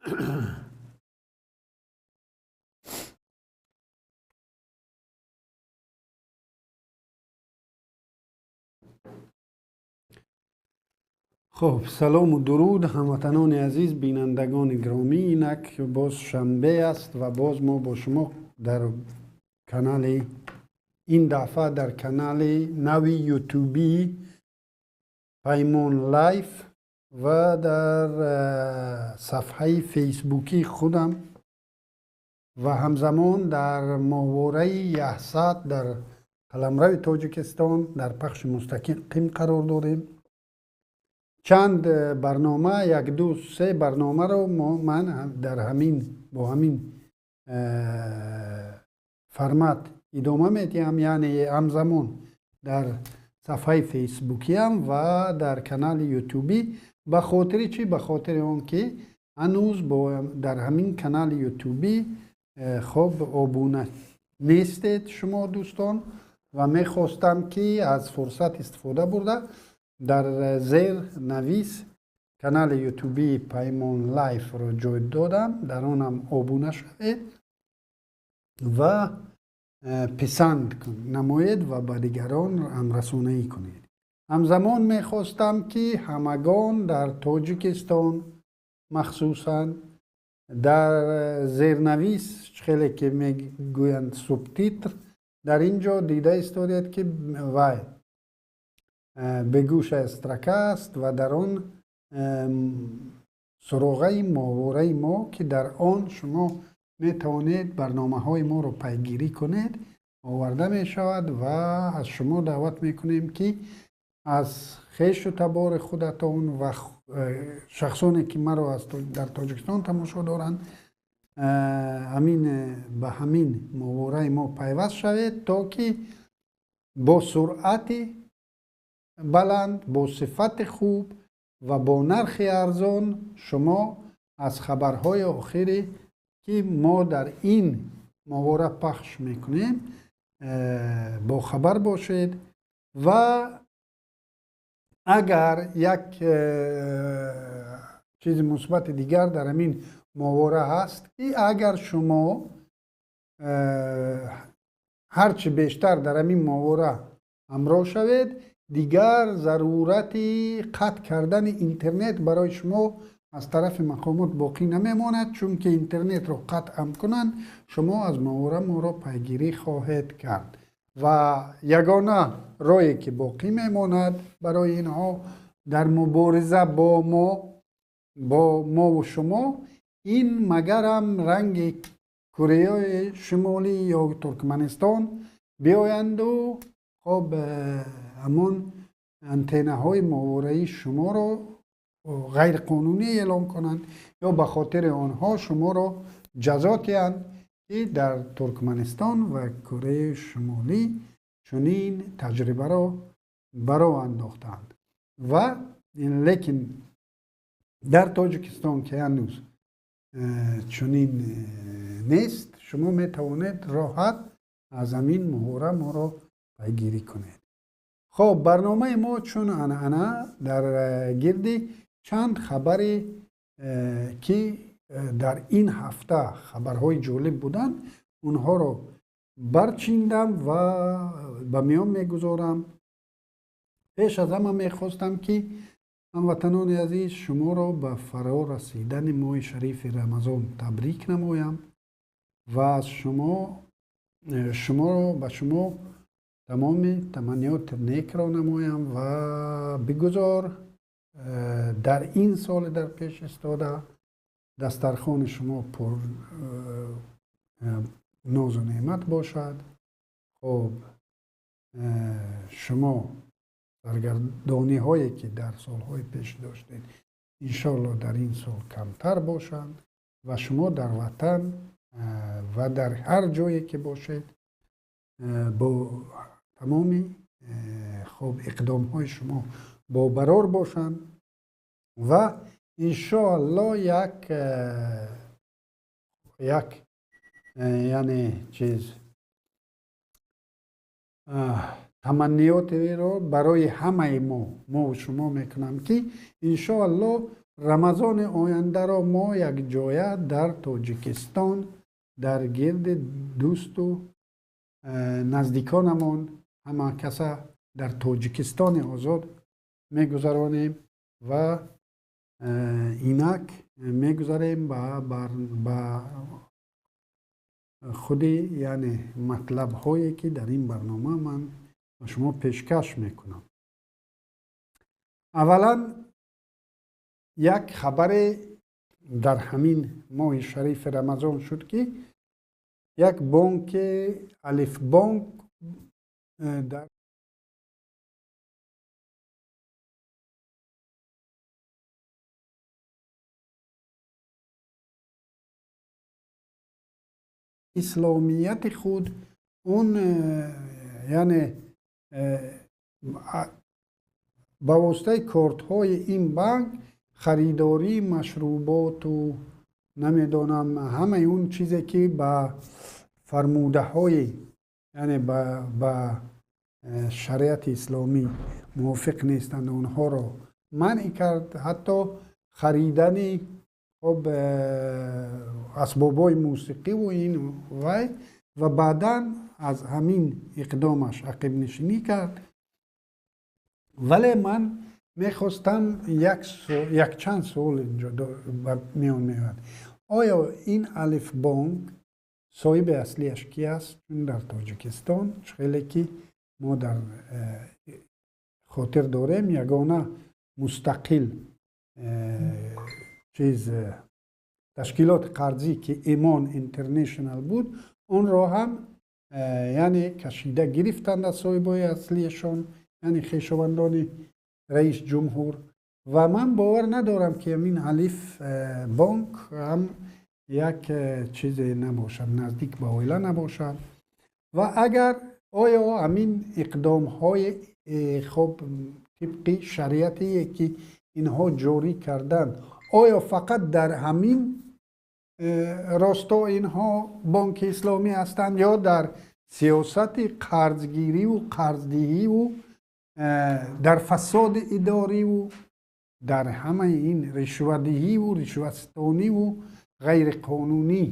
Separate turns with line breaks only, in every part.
Хуб, салом ва дуруд, ҳамватанони азиз, бинандагони гиромӣ. Инак боз шанбе аст ва боз мо бо шумо дар канали, ин дафъа дар канали нави ютубӣ Паймон Лайф ва дар сафҳаи фейсбукии худам ва ҳамзамон дар моҳвораи Яҳсад дар қаламрави Тоҷикистон дар пахши мустақим қарор дорем. Чанд барнома, як, ду, се барномаро ман дар ҳамин бо ҳамин формат идома медиҳам, яъне ҳамзамон дар сафҳаи фейсбукиам ва дар канали ютубӣ. Ба хотири чӣ? Ба хотири он ки ҳанӯз дар ҳамин канали ютубӣ хоб обуна нестед шумо дӯстон ва мехостам ки аз фурсат истифода бурда дар зер навис канали ютубии Паймон Лайфро ҷой додам, дар онам обуна шавед ва писанд намоед ва ба дигарон ҳамрасонаӣ кунед. Ҳамзамон мехостам ки ҳамагон дар Тоҷикистон, махсусан дар зернавис, хеле ки мегӯянд субтитр, дар ин ҷо дида истодед ки вай бегӯша строка аст ва дар он суроғаи моҳвораи мо, ки дар он шумо метавонед барномаҳои моро пайгирӣ кунед, оварда мешавад ва аз шумо даъват мекунем ки аз хешу табори худатон ва шахсоне ки маро дар Тоҷикистон тамошо доранд, ҳамин ба ҳамин моҳвораи мо пайваст шавед, то ки бо суръати баланд, бо сифати хуб ва бо нархи арзон шумо аз хабарҳои охире ки мо дар ин моҳвора пахш мекунем бохабар бошед. Ва агар як чизи мусбати дигар дар ҳамин моҳвора ҳаст, ки агар шумо ҳарчи бештар дар ҳамин моҳвора ҳамроҳ шавед, дигар зарурати қатъ кардани интернет барои шумо аз тарафи мақомот боқӣ намемонад, чунки интернетро қатъ ҳам кунанд, шумо аз моҳвора моро пайгирӣ хоҳед кард. Ва ягона роҳе ки боқӣ мемонад барои инҳо дар мубориза бо мо, бо мову шумо, ин магарам ранги Кореяи Шимолӣ ё Туркманистон биоянду хоб ҳамон антеннаҳои моҳвораи шуморо ғайриқонунӣ эълон кунанд ё ба хотири онҳо шуморо ҷазо диҳанд, ки дар Туркманистон ва Кореяи Шимолӣ чунин таҷрибаро баро андохтаанд. Ва лекин дар Тоҷикистон ки ҳанӯз чунин нест, шумо метавонед роҳат аз ҳамин моҳвора моро пайгирӣ кунед. Хоб, барномаи мо чун анъана дар гирди чанд хабаре ки дар ин ҳафта хабарҳои ҷолиб буданд, онҳоро барчиндам ва ба миён мегузорам. Пеш аз ҳама мехостам ки ҳамватанони азиз шуморо ба фаро расидани моҳи шарифи Рамазон табрик намоям ва аз шуморо ба шумо тамоми таманниёти некро намоям ва бигузор дар ин соли дар пеш истода дастархони шумо пур нозу неъмат бошад. Хоб, шумо саргардониҳое ки дар солҳои пеш доштед, иншоалло дар ин сол камтар бошанд ва шумо дар ватан ва дар ҳар ҷое ки бошед бо тамоми хоб иқдомҳои шумо бобарор бошанд ва иншоалло як яъне чиз таманниётеро барои ҳамаи мову шумо мекунам, ки иншоалло Рамазони ояндаро мо якҷоя дар Тоҷикистон дар гирди дӯсту наздиконамон ҳама каса дар Тоҷикистони озод мегузаронем ва инак мегузарем ба худи, яъне матлабҳое ки дар ин барнома ман ба шумо пешкаш мекунам. Аввалан як хабаре дар ҳамин моҳи шарифи Рамазон шуд, ки як бонки Алифбонк дар исломияти худ он, яъне ба воситаи кортҳои ин банк харидории машруботу намедонам ҳамаи он чизе ки ба фармудаҳои, яъне ба шариати исломӣ мувофиқ нестанд, онҳоро манъ кард. Ҳатто харидани хоб асбобҳои мусиқиву ин вай, ва баъдан аз ҳамин иқдомаш ақибнишинӣ кард. Вале ман мехостам якчанд суол инҷо ба миён меояд. Оё ин Алифбонк соҳиби аслиаш ки аст? Чун дар Тоҷикистон хеле ки мо дар хотир дорем, ягона мустақил чиз ташкилоти қарзӣ ки Имон Интернешнал буд, онро ҳам яъне кашида гирифтанд аз соҳибои аслиашон, яъне хешовандони раис ҷумҳур. Ва ман бовар надорам ки ҳамин Алиф бонк ҳам як чизе набошад, наздик ба оила набошад. Ва агар оё ҳамин иқдомҳои хоб тибқи шариатие ки инҳо ҷорӣ карданд, оё фақат дар ҳамин росто инҳо бонки исломӣ ҳастанд ё дар сиёсати қарзгириву қарздиҳиву дар фасоди идориву дар ҳамаи ин ришвадиҳиву ришватстониву ғайриқонунӣ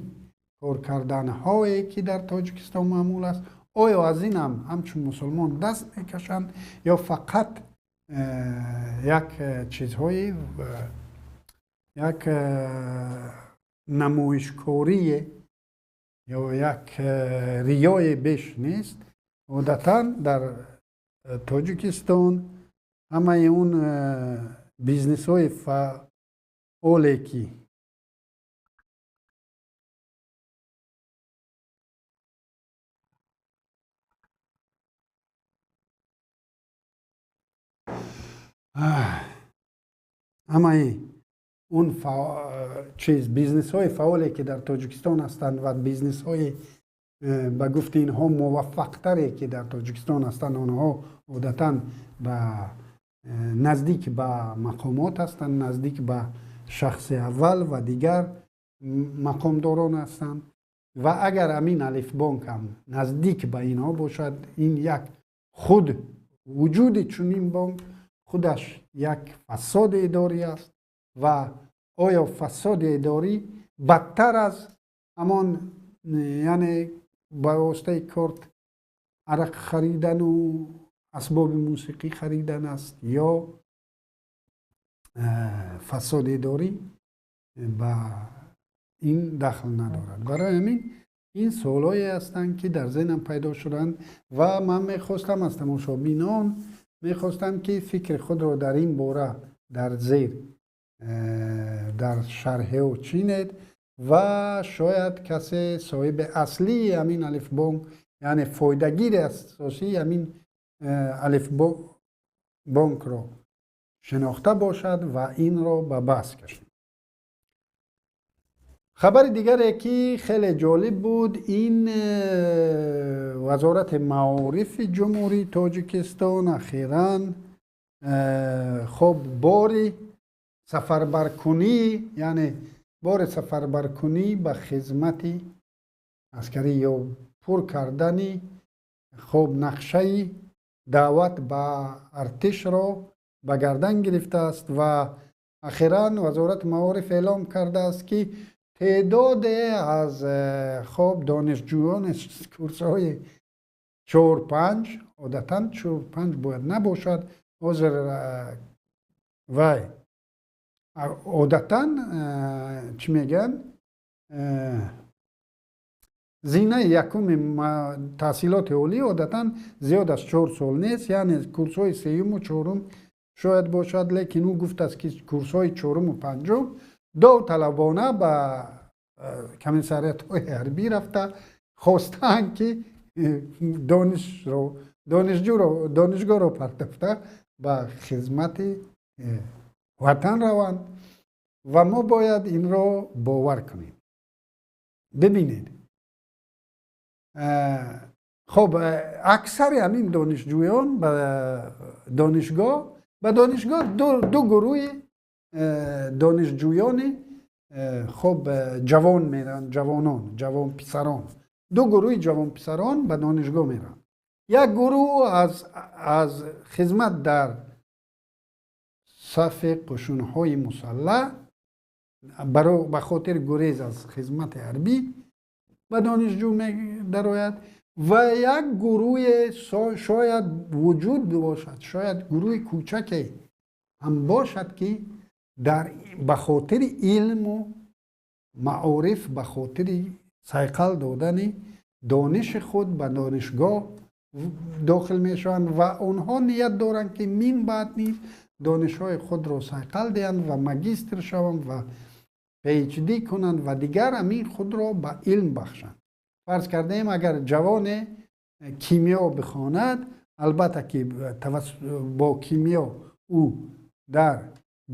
кор карданҳое ки дар Тоҷикистон маъмул аст, оё аз ин ҳам ҳамчун мусулмон даст мекашанд ё фақат як чизҳои як намоишкорие ё як риёе беш нест? Одатан дар Тоҷикистон ҳамаи он бизнесҳои фаъоле ки ҳамаи он чиз бизнесҳои фаъоле ки дар Тоҷикистон ҳастанд ва бизнесҳои ба гуфти инҳо муваффақтаре ки дар Тоҷикистон ҳастанд, онҳо одатан ба наздик ба мақомот ҳастанд, наздик ба шахси аввал ва дигар мақомдорон ҳастанд. Ва агар ҳамин Алифбонк ҳам наздик ба инҳо бошад, ин як худ вуҷуди чунин бонк худаш як фасоди идорӣ аст. Ва оё фасоди идорӣ бадтар аз ҳамон, яъне ба воситаи корт арақ харидану асбоби мусиқӣ харидан аст ё фасоди идорӣ ба ин дахл надорад? Барои ҳамин ин суолҳое ҳастанд ки дар зеҳнам пайдо шуданд ва ман мехостам аз тамошобинон мехостам ки фикри худро дар ин бора дар зер дар шарҳео чинед ва шояд касе соҳиби аслии ҳамин Алифбонк, яъне фоидагири асосии ҳамин Алифбонкро шинохта бошад ва инро ба баҳс кашид. Хабари дигаре ки хеле ҷолиб буд, ин Вазорати маорифи Ҷумҳурии Тоҷикистон ахиран хоб бори сафарбаркунӣ, яъне бори сафарбаркунӣ ба хизмати аскарӣ ё пур кардани хоб нақшаи даъват ба артишро ба гардан гирифтааст ва Ахиран Вазорати маориф эълом кардааст, ки теъдоде аз хоб донишҷӯёни курсҳои чор, панҷ, одатан чор, панҷ бояд набошад ҳозир, вай одатан чӣ мегӯянд, зинаи якуми таҳсилоти олӣ одатан зиёд аз 4 сол нест, яъне курсҳои сеюму чорум шояд бошад, лекин ӯ гуфтааст, ки курсҳои чоруму панҷум довталабона ба комиссариатҳои ҳарбӣ рафта хостаанд, ки донишро, донишҷӯро, донишгоҳро партофта ба хизмати ватан раванд. Ва мо бояд инро бовар кунем. Бибинед, хоб, аксари ҳамин донишҷӯён ба донишгоҳ ду гурӯҳи донишҷӯёни хоб ҷавон меранд, ҷавонон, ҷавонписарон, ду гурӯҳи ҷавонписарон ба донишгоҳ меранд. Як гурӯҳ аз хизмат дар сафи қушунҳои мусаллаҳ, ба хотири гурез аз хизмати ҳарбӣ ба донишҷӯ медарояд ва як гурӯҳе шояд вуҷуд бошад, шояд гурӯҳи кӯчаке ҳам бошад, ки ба хотири илму маориф, ба хотири сайқал додани дониши худ ба донишгоҳ дохил мешаванд ва онҳо ният доранд, ки мин баъд низ донишҳои худро сайқал диҳанд ва магистр шаванд ва PhD кунанд ва дигар ҳамин худро ба илм бахшанд. Фарз кардаем, агар ҷавоне кимиё бихонад, албатта ки бо кимиё ӯ дар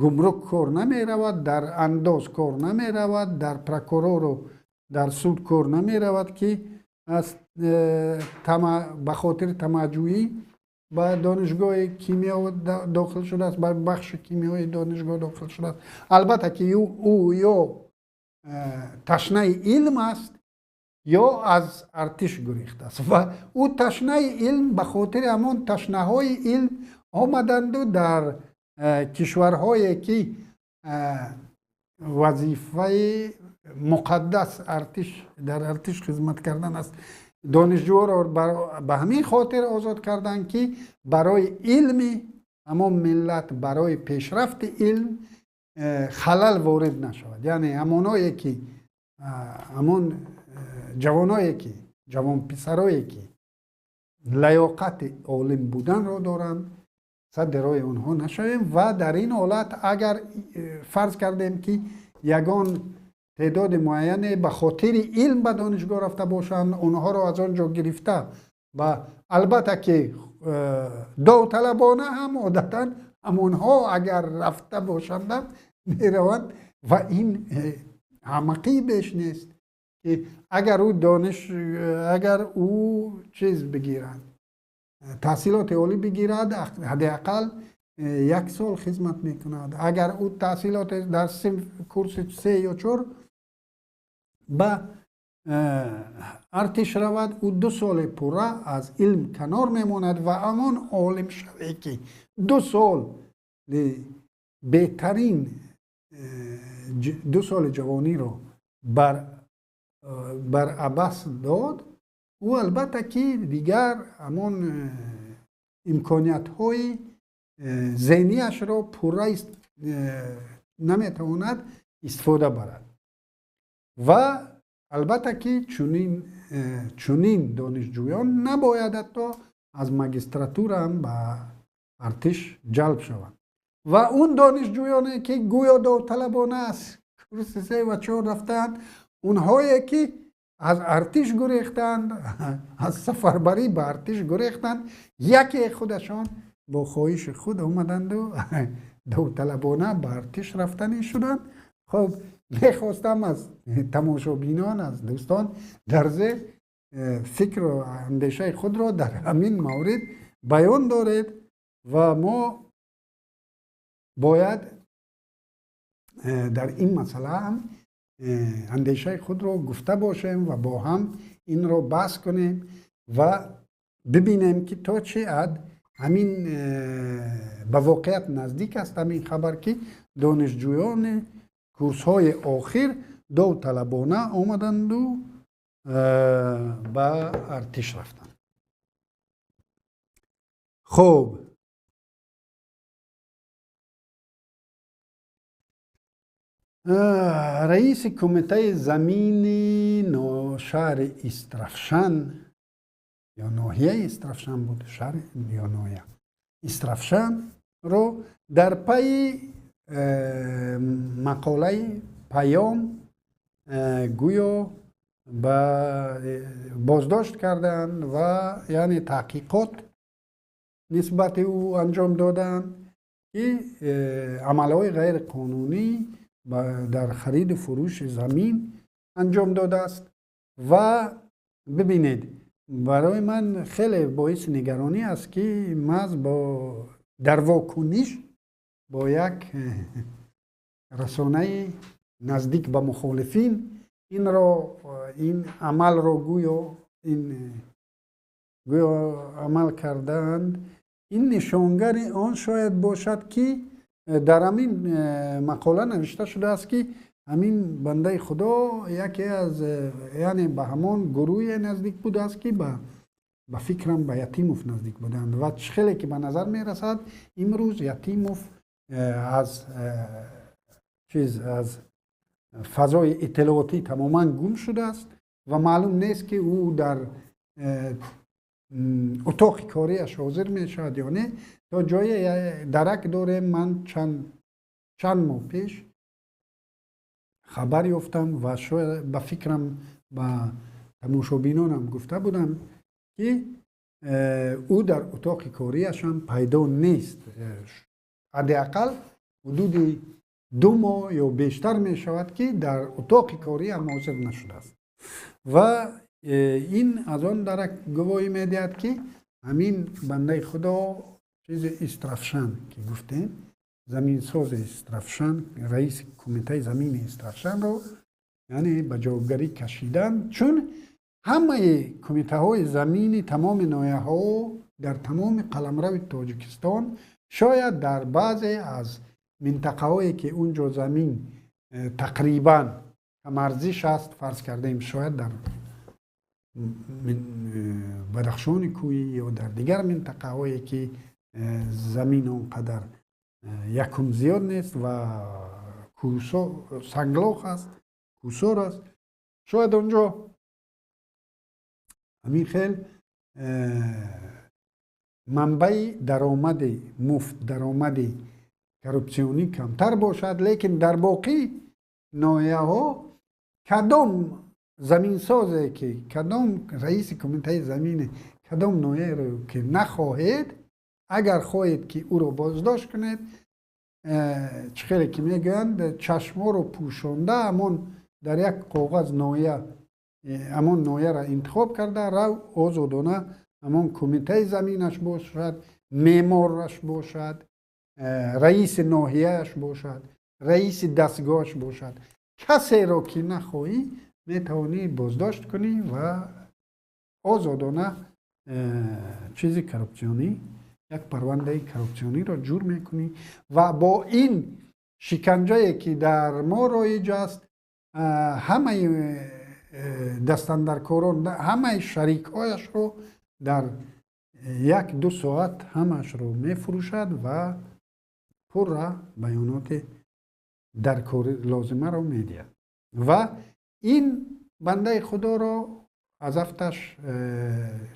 гумрук кор намеравад, дар андоз кор намеравад, дар прокурору дар суд кор намеравад, ки ба хотири тамаъҷӯӣ ба донишгоҳи кимиё дохил шудааст, ба бахши кимиёи донишгоҳ дохил шудааст. Албатта ки ӯ ё ташнаи илм аст, ё аз артиш гурехтааст. Ва ӯ ташнаи илм, ба хотири ҳамон ташнаҳои илм омаданду дар кишварҳое, ки вазифаи муқаддас артиш, дар артиш хизмат кардан аст, донишҷӯҳоро ба ҳамин хотир озод карданд, ки барои илми ҳамон миллат, барои пешрафти илм халал ворид нашавад. Яъне ҳамоное ки, ҳамон ҷавоное ки, ҷавонписарое ки лаёқати олим буданро доранд, садди роҳи онҳо нашавем. Ва дар ин ҳолат, агар фарз кардем, ки ягон теъдоди муайяне ба хотири илм ба донишгоҳ рафта бошанд, онҳоро аз он ҷо гирифта ба, албатта ки довталабона ҳам одатан ҳамонҳо агар рафта бошандам мераванд. Ва ин ҳамақӣ беш нест, ки агар ӯ дониш, агар ӯ чиз бигирад, таҳсилоти олӣ бигирад, ҳадди ақал як сол хизмат мекунад. Агар ӯ таҳсилот дар курси се ё чор ба артиш равад, ӯ 2 соли пурра аз илм канор мемонад. Ва ҳамон олим шаве, ки 2 сол беҳтарин 2 соли ҷавониро бар абас дод, ӯ албатта ки дигар ҳамон имкониятҳои зеҳнияшро пурра наметавонад истифода барад. Ва албатта ки чунин донишҷӯён набояд ҳатто аз магистратураам ба артиш ҷалб шаванд. Ва он донишҷӯёне, ки гӯё довталабона аз курси се ва чор рафтаанд, онҳое ки аз артиш гурехтанд, аз сафарбарӣ ба артиш гурехтанд, яке худашон бо хоҳиши худ омаданду довталабона ба артиш рафтанӣ шуданд. Хоб, мехостам аз тамошобинон, аз дӯстон дар зер фикру андешаи худро дар ҳамин маврид баён доред. Ва мо бояд дар ин масъала ҳам андешаи худро гуфта бошем ва бо ҳам инро баҳс кунем ва бибинем, ки то чӣ ҳад. Ҳамин ба воқеият наздик аст ҳамин хабар, ки донишҷӯёни курсҳои охир довталабона омаданду ба артиш рафтанд. Хуб, раиси кумитаи замини шаҳри Истрафшан ё ноҳияи Истрафшан буд, шаҳр ё ноҳия Истрафшанро дар пайи мақолаи Паём гӯё ба боздошт карданд ва яъне таҳқиқот нисбати ӯ анҷом доданд, ки амалҳои ғайриқонунӣ дар хариду фурӯши замин анҷом додааст. Ва бибинед, барои ман хеле боиси нигаронӣ аст, ки маҳз дар вокуниш бо як расонаи наздик ба мухолифин инро, ин амалро гӯё ин гӯё амал кардаанд. Ин нишонгари он шояд бошад, ки дар ҳамин мақола навишта шудааст, ки ҳамин бандаи худо яке аз, яъне ба ҳамон гурӯҳе наздик будааст, ки ба фикрам ба Ятимов наздик буданд. Ва хеле ки ба назар мерасад, имрӯз Ятимов аз чиз, аз фазои иттилоотӣ тамоман гум шудааст ва маълум нест, ки ӯ дар утоқи кориаш ҳозир мешавад ё не. То ҷое дарак дорем, ман чанд моҳ пеш хабар ёфтам ва шояд ба фикрам ба тамошобинонам гуфта будам, ки ӯ дар утоқи кориашам пайдо нест. Ҳадди ақал ҳудуди 2 моҳ ё бештар мешавад, ки дар утоқи кориам ҳозир нашудааст. Ва ин аз он дарак гувоҳӣ медиҳад, ки ҳамин бандаи худо чизи Истрафшан ки гуфтем, заминсози Истрафшан, раиси кумитаи замини Истрафшанро яъне ба ҷавобгарӣ кашидан, чун ҳамаи кумитаҳои замини тамоми ноҳияҳо дар тамоми қаламрави Тоҷикистон, шояд дар баъзе аз минтақаҳое ки он ҷо замин тақрибан камарзиш аст, фарз кардаем, шояд дар Бадахшони кӯҳӣ ё дар дигар минтақаҳое ки замин он қадар якум зиёд нест ва санглох аст, кӯсор аст, шояд он ҷо ҳамин хел манбаи даромади муфт, даромади коррупсионӣ камтар бошад, лекин дар боқӣ ноҳияҳо кадом заминсозе ки, кадом раиси кумитаи замини кадом ноҳияро ки нахоҳед, агар хоҳед ки ӯро боздошт кунед, чӣ хеле ки мегӯянд, чашмҳоро пӯшонда ҳамон дар як коғаз ноҳия, ҳамон ноҳияро интихоб карда, рав озодона ҳамон кумитаи заминаш бошад, меъмораш бошад, раиси ноҳияаш бошад, раиси дастгоҳаш бошад, касеро ки нахоҳӣ метавонӣ боздошт кунӣ ва озодона чизи коррупсионӣ, як парвандаи коррупсиониро ҷур мекунӣ. Ва бо ин шиканҷае ки дар мо роиҷ аст, ҳамаи дастандаркорон, ҳамаи шарикҳояшро дар 1-2 соат ҳамаашро мефурӯшад ва пурра баёноти даркори лозимаро медиҳад. Ва ин бандаи худоро аз афташ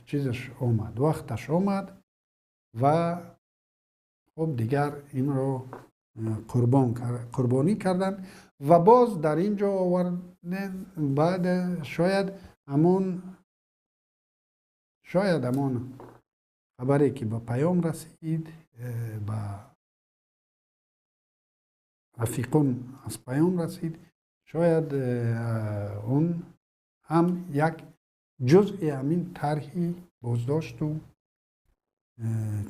чизаш омад, вақташ омад ва хуб дигар инро қурбонӣ карданд ва боз дар ин ҷо овардем. Баъд шояд ҳамон хабаре ки ба Паём расид, ба рафиқон аз Паём расид, шояд он ҳам як ҷузъи ҳамин тарҳи боздошту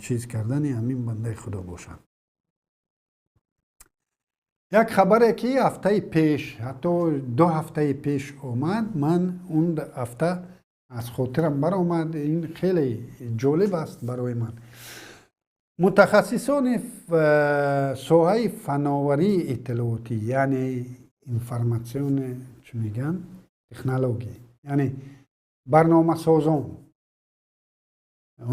чиз кардани ҳамин бандаи худо бошад. Як хабаре ки ҳафтаи пеш, ҳатто 2 ҳафтаи пеш омад, ман он ҳафта аз хотирам баромад. Ин хеле ҷолиб аст барои ман. Мутахассисони соҳаи фановарии иттилоотӣ, яъне информационные, чӣ мегӯянд, технология, яъне барномасозон,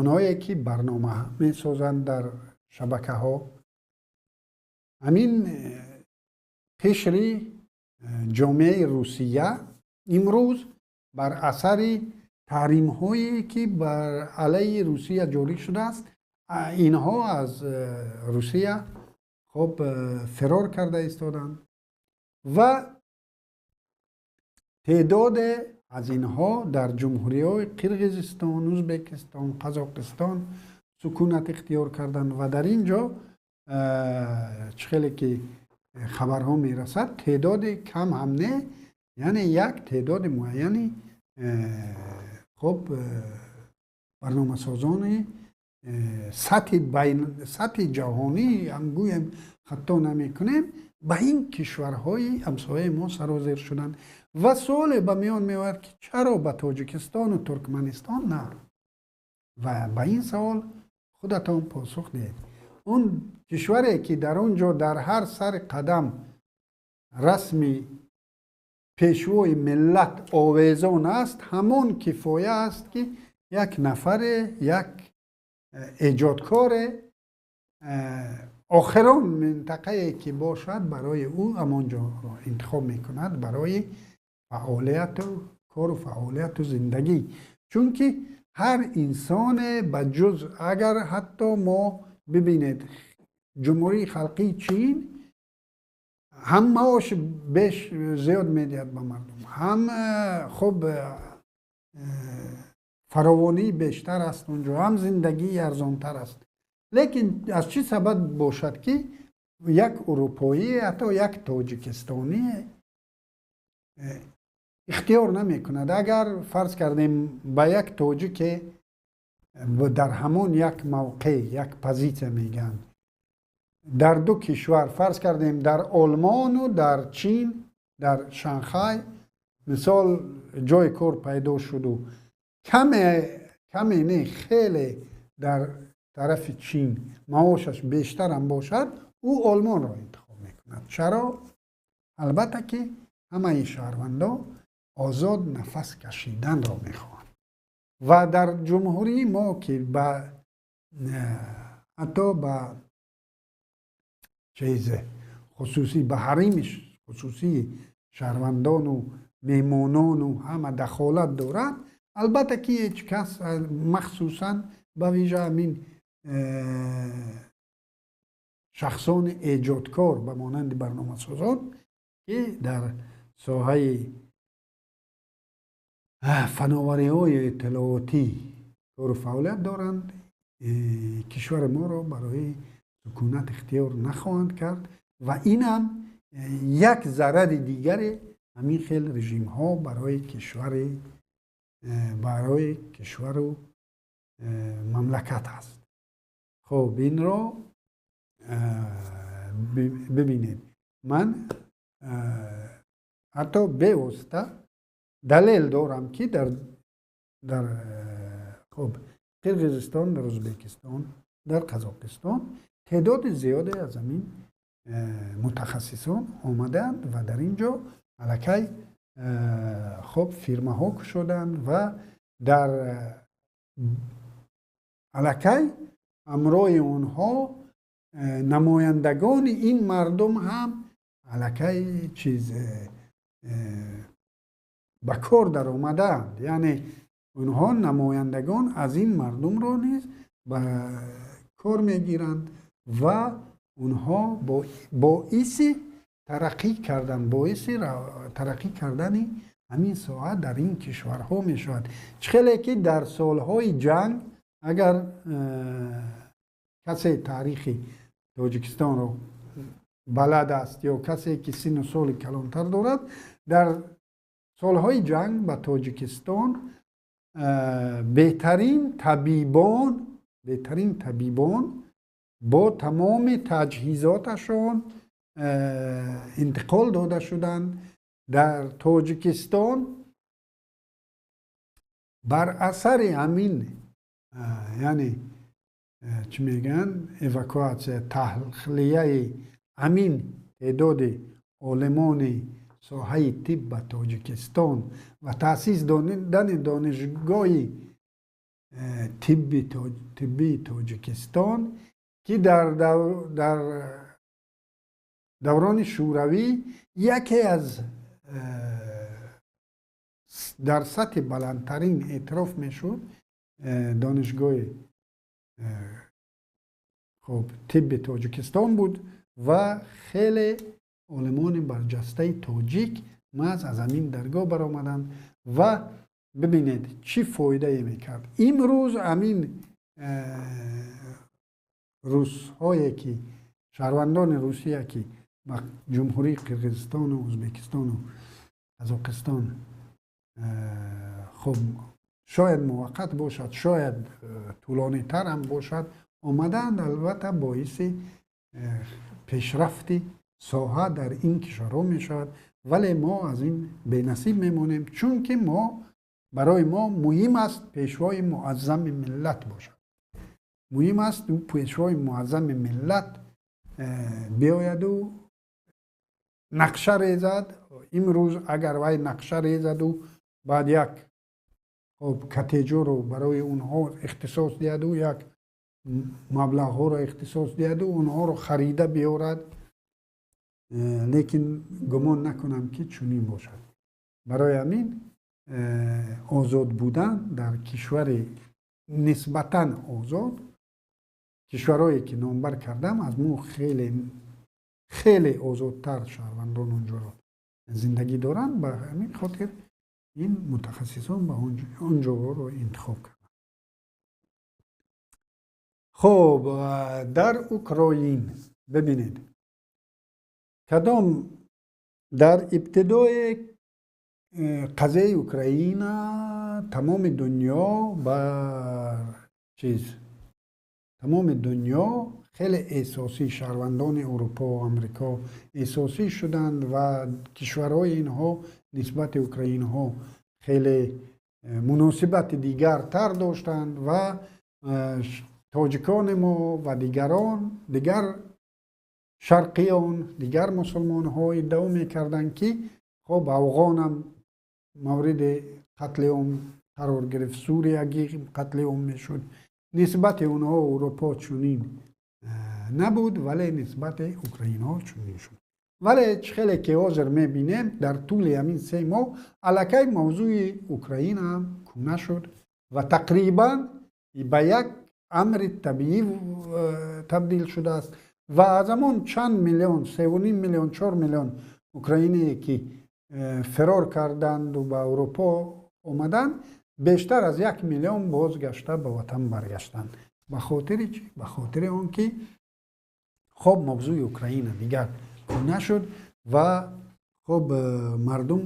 онҳое ки барнома месозанд дар шабакаҳо, ҳамин қишри ҷомеаи Русия имрӯз бар асари таҳримҳое ки бар алайҳи Русия ҷорӣ шудааст, инҳо аз Русия хоб фирор карда истоданд ва теъдоде аз инҳо дар ҷумҳуриҳои Қирғизистон, Ӯзбекистон, Қазоқистон сукунат ихтиёр карданд ва дар ин ҷо, чӣ хеле ки хабарҳо мерасад, теъдоди кам ҳам не, яъне як теъдоди муайяни хоб барномасозони сатҳи ҷаҳонӣ ҳам гӯем, хато намекунем, ба ин кишварҳои ҳамсояи мо сарозер шуданд. Ва суоле ба миён меояд, ки чаро ба Тоҷикистону Туркманистон на? Ва ба ин савол худатон посух диҳед. Он кишваре ки дар он ҷо дар ҳар сари қадам расми пешвои миллат овезон аст, ҳамон кифоя аст, ки як нафаре, як эҷодкоре охирон минтақае ки бошад, барои ӯ ҳамон ҷоро интихоб мекунад барои фаъолияту кору фаъолияту зиндагӣ. Чунки ҳар инсоне, ба ҷуз агар ҳатто мо бибинед, Ҷумҳурии Халқии Чин ҳам маош беш зиёд медиҳад ба мардум, ҳам хуб фаровонии бештар аст онҷо, ҳам зиндагии арзонтар аст. Лекин аз чӣ сабаб бошад, ки як урупоӣ, ҳатто як тоҷикистонӣ ихтиёр намекунад? Агар фарз кардем, ба як тоҷике дар ҳамон як мавқеъ, як позитсия мегӯянд, дар ду кишвар, фарз кардем, дар Олмону дар Чин, дар Шанхай мисол, ҷои кор пайдо шуду каме, каме не, хеле дар тарафи Чин маошаш бештарам бошад, ӯ Олмонро интихоб мекунад. Чаро? Албатта ки ҳамаи шаҳрвандо озод нафас кашиданро мехоҳанд. Ва дар ҷумҳурии мо, ки ба ҳатто ба чизе хусусӣ, ба ҳарими хусусии шаҳрвандону меҳмонону ҳама дахолат дорад, албатта ки ҳеҷ кас, махсусан ба вижа ҳамин шахсони эҷодкор ба монанди барномасозон, ки дар соҳаи фановариҳои иттилоотӣ кору фаъолият доранд, кишвари моро барои сукунат ихтиёр нахоҳанд кард. Ва инам як зарари дигаре ҳамин хел режимҳо барои кишвару мамлакат аст. Хуб, инро бибинед, ман ҳатто бевосита далел дорам, ки дар хуб Қирғизистон, дар Ӯзбекистон, дар Қазоқистон теъдоди зиёде аз ҳамин мутахассисон омадаанд ва дар ин ҷо аллакай хуб фирмаҳо кушоданд ва дар аллакай ҳамроҳи онҳо намояндагони ин мардум ҳам аллакай чиз ба кор даромадаанд, яъне онҳо намояндагон аз ин мардумро низ ба кор мегиранд ва онҳо боиси тараққӣ кардан, боиси тараққӣ кардани ҳамин соҳа дар ин кишварҳо мешавад. Чӣ хеле ки дар солҳои ҷанг, агар касе таърихи Тоҷикистонро балад аст ё касе ки синну соли калонтар дорад, дар солҳои ҷанг ба Тоҷикистон беҳтарин табибон бо тамоми таҷҳизоташон интиқол дода шуданд. Дар Тоҷикистон бар асари ҳамин, яъне Чӣ мегӯянд, эвакуатсия, тахлияи ҳамин теъдоди олимони соҳаи тиб ба Тоҷикистон ва таъсис додани донишгоҳи тиббии Тоҷикистон, ки дар даврони Шӯравӣ яке аз дар сатҳи баландтарин эътироф мешуд, донишгоҳи хуб тибби Тоҷикистон буд ва хеле олимони барҷастаи тоҷик маҳз аз ҳамин даргоҳ баромаданд. Ва бибинед, чӣ фоидае мекард. Имрӯз ҳамин русҳое ки, шаҳрвандони Русия, ки ба Ҷумҳурии Қирғизистону Ӯзбекистону Қазоқистон, хуб, шояд муваққат бошад, шояд тӯлонитар ҳам бошад, омадаанд, албатта боиси пешрафти соҳа дар ин кишварҳо мешавад. Вале мо аз ин бенасиб мемонем, чунки мо барои мо муҳим аст пешвои муаззами миллат бошад. Муҳим аст пешвои муаззами миллат биёяду нақша резад. Имрӯз агар вай нақша резаду баъд як хоб коттеҷоро барои онҳо ихтисос диҳаду як маблағҳоро ихтисос диҳаду онҳоро харида биёрад, лекин гумон накунам, ки чунин бошад. Барои ҳамин озод будан дар кишвари нисбатан озод, кишварҳое ки номбар кардам, аз мо хеле хеле озодтар шаҳрвандон онҷоро зиндагӣ доранд. Ба ҳамин хотир ин мутахассисон ба он ҷоҳоро интихоб карданд. Хуб, дар Украин бибинед, кадом дар ибтидои қазияи Украина тамоми дунё ба чиз, тамоми дунё хеле эҳсосӣ, шаҳрвандони Урупо, Амрико эҳсосӣ шуданд ва кишварҳои инҳо нисбати украинҳо хеле муносибати дигартар доштанд. Ва тоҷикони мо ва дигарон, дигар шарқиён, дигар мусулмонҳо иддао мекарданд, ки хоб, афғонам мавриди қатли ом қарор гирифт, суриягӣ қатли ом мешуд, нисбати онҳо Урупо чунин набуд, вале нисбати украинҳо чунин шуд. Вале чӣ хеле ки ҳозир мебинем, дар тӯли ҳамин 3 моҳ аллакай мавзӯи Украина ҳам кӯна шуд ва тақрибан ба як амри табиӣ табдил шудааст. Ва аз ҳамон чанд миллион, 3,5 миллион, 4 миллион украиние, ки фирор карданду ба Аврупо омаданд, бештар аз 1 миллион бозгашта ба ватан баргаштанд. Ба хотири чӣ? Ба хотири он ки хоб, мавзӯи Украина дигар кӯна шуд ва хоб, мардум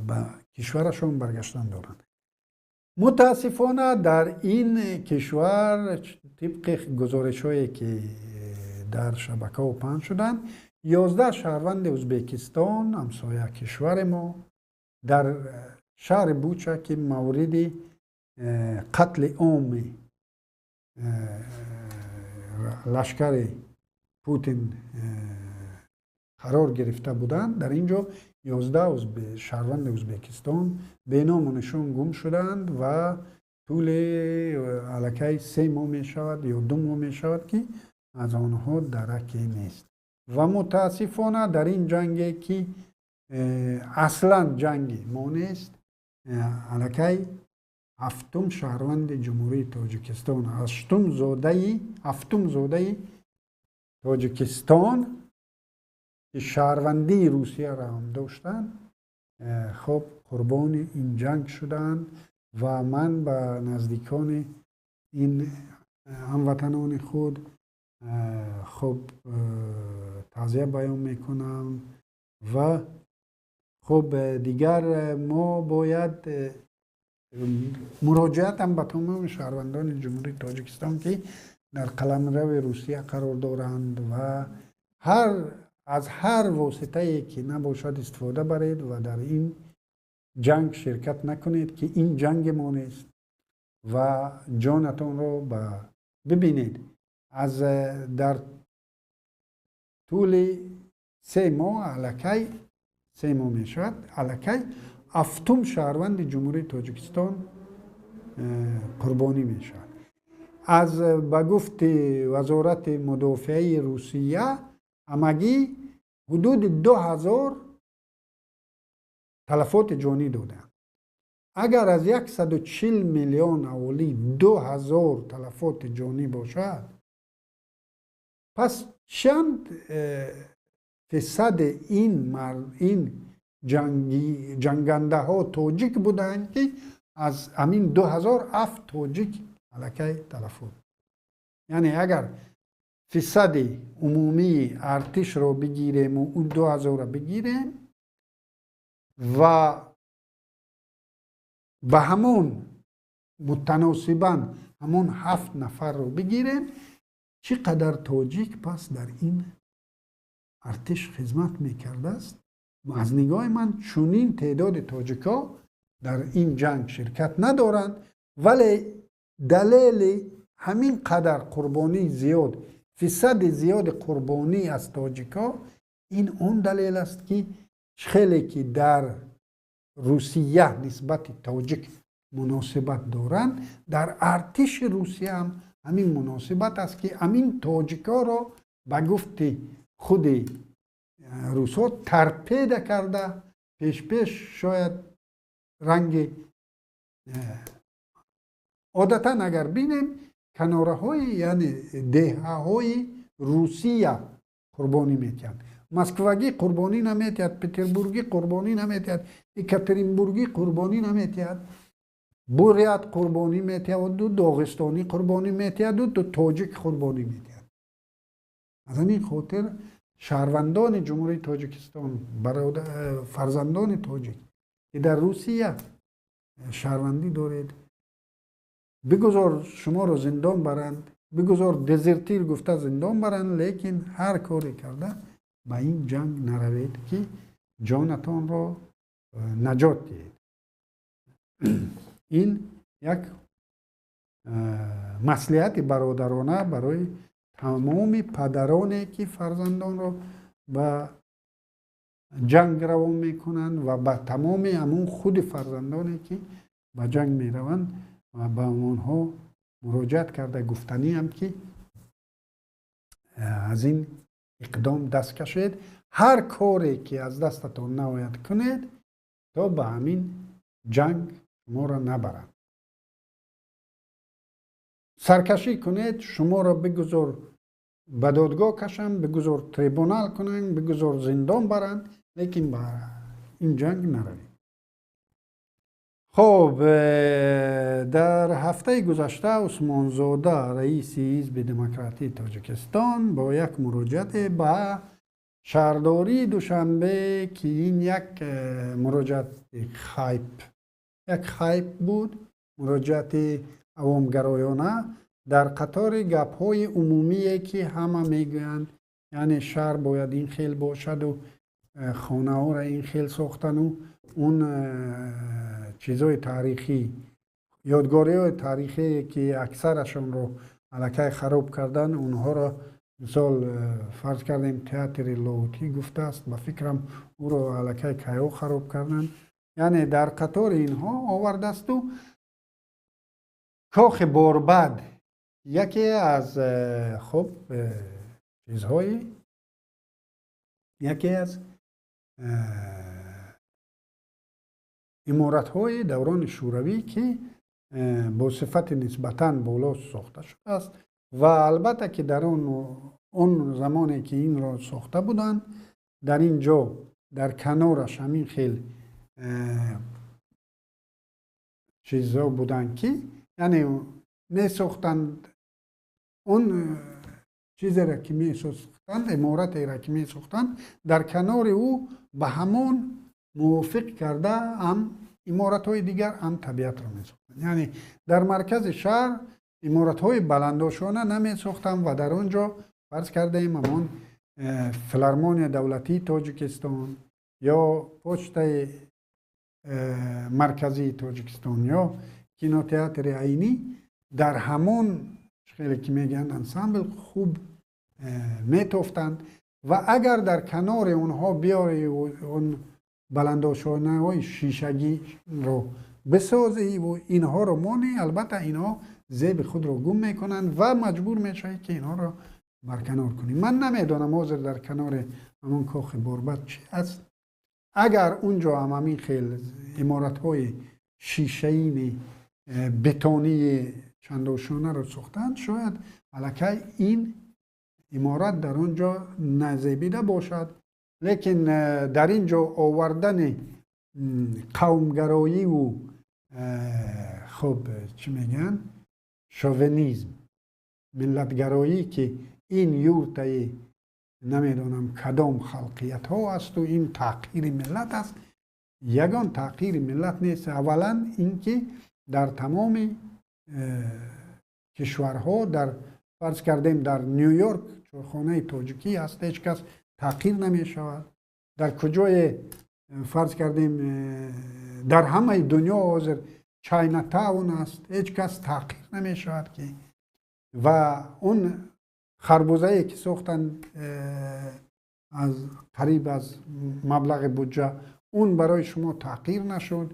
ба кишварашон баргаштан доранд. Мутаассифона, дар ин кишвар, тибқи гузоришҳое ки дар шабакаҳо паҳн шуданд, 11 шаҳрванди Ӯзбекистон, ҳамсоя кишвари мо, дар шаҳри Буча, ки мавриди қатли оми лашкари Путин қарор гирифта буданд, дар ин ҷо 11 шаҳрванди Ӯзбекистон беному нишон гум шудаанд ва тӯли аллакай 3 моҳ мешавад ё 2 моҳ мешавад, ки аз онҳо дараке нест. Ва мутаассифона, дар ин ҷанге, ки аслан ҷанги мо нест, аллакай ҳафтум шаҳрванди Ҷумҳурии Тоҷикистон, ҳаштум зодаи, ҳафтум зодаи Тоҷикистон, ки шаҳрвандии Русияро ҳам доштанд, хоб, қурбони ин ҷанг шудаанд. Ва ман ба наздикони ин ҳамватанони худ хоб таъзия баён мекунам. Ва хуб, дигар мо бояд муроҷиатам ба тамоми шаҳрвандони Ҷумҳурии Тоҷикистон, ки дар қаламрави Русия қарор доранд, ва ҳар аз ҳар воситае ки набошад истифода баред ва дар ин ҷанг ширкат накунед, ки ин ҷанги мо нест, ва ҷонатонро ба Бибинед, аз дар тӯли 3 моҳ, аллакай 3 моҳ мешавад, аллакай ҳафтум шаҳрванди Ҷумҳурии Тоҷикистон қурбонӣ мешавад. Аз ба гуфти Вазорати мудофиаи Русия, ҳамагӣ ҳудуди 2000 талафоти ҷонӣ доданд. Агар аз 140 миллион аҳолӣ 2000 талафоти ҷонӣ бошад, пас чанд фисади ин ҷангандаҳо тоҷик буданд, ки аз ҳамин 2000 ҳафт тоҷик аллакай талафот? Яъне агар фисади умумии артишро бигирему ӯ 2000-ро бигирем ва ба ҳамон мутаносибан ҳамон ҳафт нафарро бигирем, чӣ қадар тоҷик пас дар ин артиш хизмат мекардааст? Аз нигоҳи ман, чунин теъдоди тоҷикҳо дар ин ҷанг ширкат надоранд, вале далели ҳамин қадар қурбонии зиёд, фисади зиёди қурбонӣ аз тоҷикҳо, ин он далел аст, ки хеле ки дар Русия нисбати тоҷик муносибат доранд, дар артиши Русия ҳам ҳамин муносибат аст, ки ҳамин тоҷикҳоро ба гуфти худи русҳо торпеда карда пешпеш, шояд ранги одатан агар бинем, канораҳои, яъне деҳаҳои Русия қурбонӣ метиҳанд. Москвагӣ қурбонӣ наметиҳад, Петербургӣ қурбонӣ наметиҳад, Екатеринбургӣ қурбонӣ наметиҳад, бурят қурбонӣ метиҳаду доғистонӣ қурбонӣ метиҳаду тоҷик қурбонӣ метиҳад. Аз ҳамин хотир, шаҳрвандони Ҷумҳурии Тоҷикистон, фарзандони тоҷик, ки дар Русия шаҳрвандӣ доред, бигузор шуморо зиндон баранд, бигузор дезертир гуфта зиндон баранд, лекин ҳар коре карда ба ин ҷанг наравед, ки ҷонатонро наҷот диҳед. Ин як маслиҳати бародарона барои тамоми падароне, ки фарзандонро ба ҷанг равон мекунанд, ва ба тамоми ҳамун худи фарзандоне, ки ба ҷанг мераванд, ва ба онҳо муроҷиат карда гуфтаниам, ки аз ин иқдом даст кашед, ҳар коре ки аз дастатон наояд кунед, то ба ҳамин ҷанг шуморо набаранд. Саркашӣ кунед, шуморо бигузор ба додгоҳ кашанд, бигузор трибунал кунанд, бигузор зиндон баранд, лекин ба ин ҷанг наравед. Хоб, дар ҳафтаи гузашта Усмонзода, раиси Ҳизби демократии Тоҷикистон, бо як муроҷиате ба шаҳрдории Душанбе, ки ин як муроҷиати хайп, як хайп буд, муроҷиати авомгароёна дар қатори гапҳои умумие, ки ҳама мегӯянд, яъне шаҳр бояд ин хел бошаду хонаҳоро ин хел сохтану он чизҳои таърихӣ, ёдгориҳои таърихие, ки аксарашонро аллакай хароб кардан, онҳоро мисол фарз кардем, театри Лоҳутӣ гуфтааст, ба фикрам, ӯро аллакай кайҳо хароб карданд. Яъне дар қатори инҳо овардаасту кохи Борбад яке аз хуб чизҳои, яке аз иморатҳои даврони шӯравӣ, ки бо сифати нисбатан боло сохта шудааст, ва албатта ки дар он замоне ки инро сохта буданд, дар ин ҷо дар канораш ҳамин хел чизҳо буданд, ки яъне месохтанд, он чизеро ки месохтанд, иморатеро ки месохтанд, дар канори ӯ ба ҳамон мувофиқ карда ҳам иморатҳои дигар, ҳам табиатро месохтанд. Яъне дар маркази шаҳр иморатҳои баландошона намесохтанд ва дар он ҷо фарз кардаем, ҳамон Филармония давлатии Тоҷикистон ё почтаи марказии Тоҷикистон ё кинотеатри Айнӣ дар ҳамон Хеле ки мегӯянд, ансамбл хуб метофтанд ва агар дар канори онҳо биёрӣ, он баландошонаҳои шишагиро бисозӣ инҳоро монӣ, албатта инҳо зеби худро гум мекунанд ва маҷбур мешавӣ, ки инҳоро барканор кунӣ. Ман намедонам, ҳозир дар канори ҳамон кохи Борбад чӣ аст. Агар он ҷо ҳам ҳамин хел иморатҳои шишаини бетонии чандошонаро сохтанд, шояд аллакай ин иморат дар он ҷо назебида бошад. Лекин дар ин ҷо овардани қавмгароиву, хуб, чӣ мегӯянд, шовинизм, миллатгароӣ, ки ин юртаи намедонам кадом халқиятҳо асту ин таҳқири миллат аст, ягон таҳқири миллат нест. Аввалан, ин ки дар тамоми кишварҳо, дар, фарз кардем, дар Ню Йорк чойхонаи тоҷикӣ аст, ҳеҷ кас таҳқир намешавад. Дар куҷое, фарз кардем, дар ҳамаи дунё ҳозир Чайнатаун аст, ҳеҷ кас таҳқир намешавад. Ки ва он харбузае ки сохтанд аз қариб аз маблағи буҷа, он барои шумо таҳқир нашуд.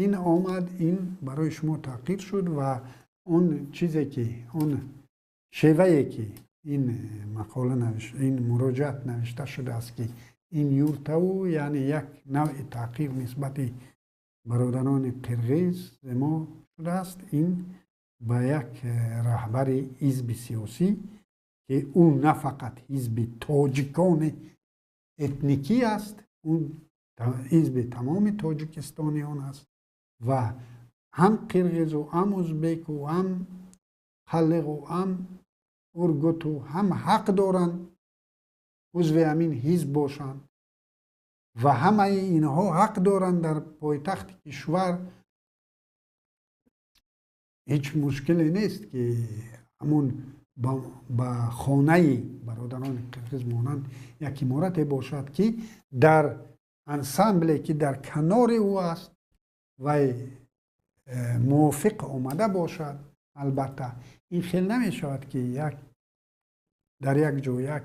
Ин омад, ин барои шумо таҳқир шуд. Ва он чизе ки, он шевае ки ин мақола, ин муроҷиат навишта шудааст, ки ин юртаву яъне як навъи таҳқир нисбати бародарони қирғиз мо шудааст, ин ба як раҳбари ҳизби сиёсӣ, ки ӯ на фақат ҳизби тоҷикони этникӣ аст, ӯ ҳизби тамоми тоҷикистониён аст ва ҳам қирғизу, ҳам узбеку, ҳам қалиғу, ҳам ургуту ҳам ҳақ доранд узви ҳамин ҳизб бошанд ва ҳамаи инҳо ҳақ доранд дар пойтахти кишвар. Ҳеҷ мушкиле нест, ки ҳамун ба хонаи бародарони қирғиз монанд як иморате бошад, ки дар ансамбле, ки дар канори ӯ аст, вай мувофиқ омада бошад. Албатта, ин хел намешавад, ки як дар як ҷо як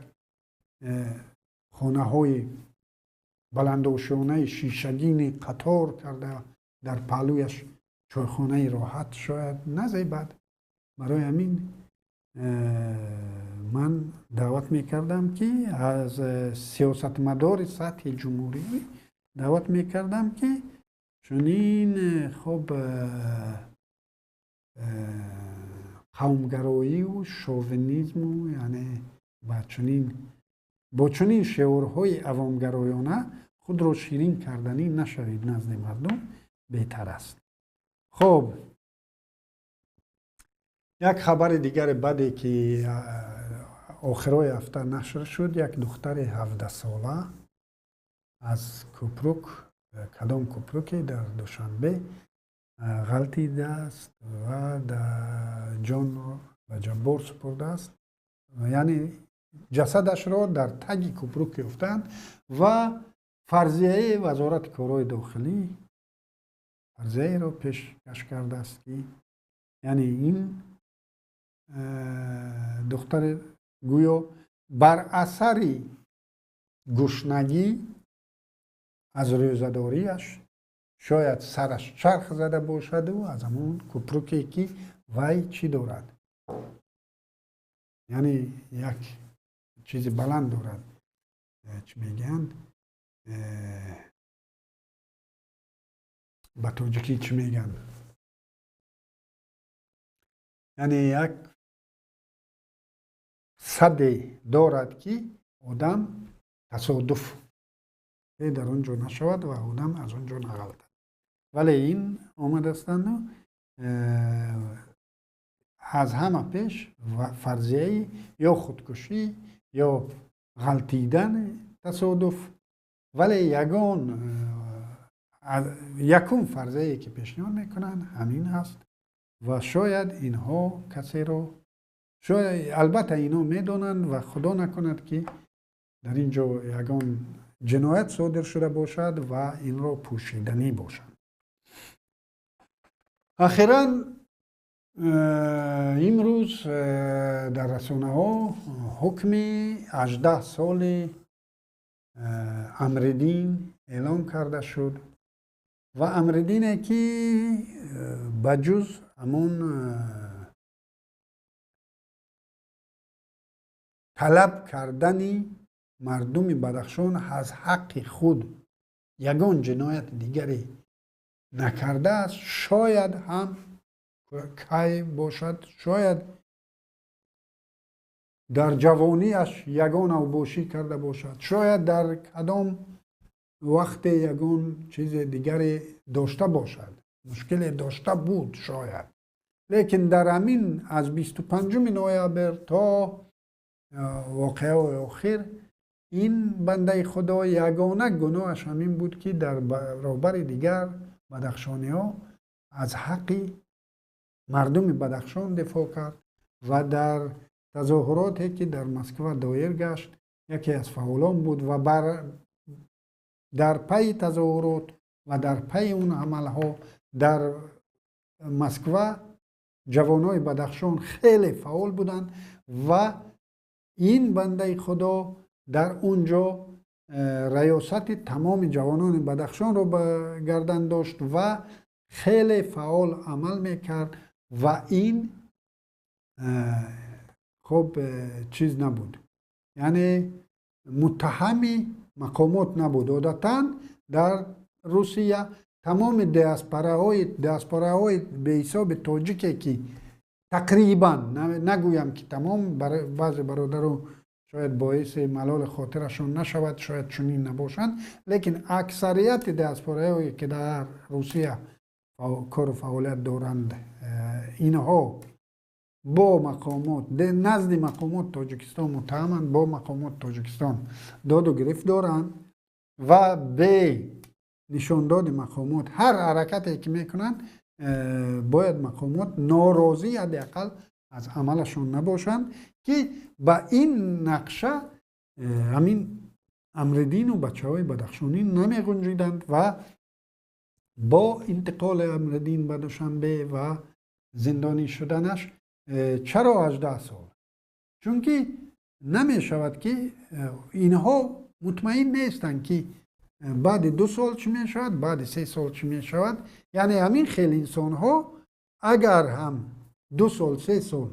хонаҳои баландошонаи шишагини қатор карда, дар паҳлӯяш чойхонаи роҳат шояд назебад. Барои ҳамин ман даъват мекардам, ки аз сиёсатмадори сатҳи ҷумҳурӣ даъват мекардам, ки чунин, хуб, қавмгароиву шовинизму, яъне ба чунин, бо чунин шиорҳои авомгароёна худро ширин карданӣ нашавед назди мардум, беҳтар аст. Хуб, як хабари дигари баде, ки охирои ҳафта нашр шуд: як духтари 17сола аз кӯпрук, кадом кӯпруке дар Душанбе, ғалтидааст ва ҷонро ба ҷаббор супурдааст, яъне ҷасадашро дар таги кӯпрук ёфтаанд. Ва фарзияи Вазорати корҳои дохилӣ фарзияеро пешкаш кардааст, ки яъне ин духтари гӯё бар асари гушнагӣ аз рӯзадориаш шояд сараш чарх зада бошаду аз ҳамон кӯпруке, ки вай чӣ дорад, яъне як чизи баланд дорад, чӣ мегӯянд, ба тоҷикӣ чӣ мегӯянд, яъне як садде дорад, ки одам тасодуф дар он ҷо нашавад ва одам аз он ҷо нағалтад. Вале ин омадастанду аз ҳама пеш фарзияи ё худкушӣ, ё ғалтидани тасодуф. Вале ягон якум фарзияе, ки пешниҳод мекунанд, ҳамин аст. Ва шояд инҳо касеро, шояд, албатта, инҳо медонанд ва худо накунад, ки дар ин ҷо ягон ҷиноят содир шуда бошад ва инро пӯшиданӣ бошад. Ахиран Имрӯз дар расонаҳо ҳукми 18 соли Амриддин эълон карда шуд ва Амриддине, ки ба ҷуз ҳамон талаб кардани мардуми Бадахшон аз ҳаққи худ ягон ҷинояти дигаре накардааст, шояд ҳам кай бошад, шояд дар ҷавониаш ягон авбошӣ карда бошад, шояд дар кадом вақте ягон чизе дигаре дошта бошад, мушкиле дошта буд шояд, лекин дар ҳамин аз 25 ноябр то воқеаҳои охир ин бандаи худо ягона гуноҳаш ҳамин буд, ки дар баробари дигар бадахшониҳо аз ҳаққи мардуми Бадахшон дифоъ кард ва дар тазоҳуроте, ки дар Москва доир гашт, яке аз фаъолон буд ва дар пайи тазоҳурот ва дар пайи он амалҳо дар Москва ҷавонои Бадахшон хеле фаъол буданд ва ин бандаи худо дар он ҷо раёсати тамоми ҷавонони Бадахшонро ба гардан дошт ва хеле фаъол амал мекард ва ин хуб чиз набуд, яъне муттаҳами мақомот набуд. Одатан дар Русия тамоми диаспораҳои беҳисоби тоҷике, ки тақрибан, нагӯям ки тамом, баъзе бародару шояд боиси малоли хотирашон нашавад, шояд чунин набошанд, лекин аксарияти диаспораҳое, ки дар Русия кору фаъолият доранд, инҳо бо мақомот, назди мақомот Тоҷикистон муттаҳаманд, бо мақомот Тоҷикистон доду гирифт доранд ва бе нишондоди мақомот ҳар ҳаракате, ки мекунанд, бояд мақомот норозӣ ҳадди ақал аз амалашон набошанд, ки ба ин нақша ҳамин Амриддину бачаҳои бадахшонӣ намеғунҷиданд ва бо интиқоли Амриддин ба Душанбе ва зиндонӣ шуданаш. Чаро 18 сол? Чунки намешавад, ки инҳо мутмаин нестанд, ки баъди 2 сол чӣ мешавад, баъди 3 сол чӣ мешавад. Яъне ҳамин хел инсонҳо агар ҳам 2 сол, 3 сол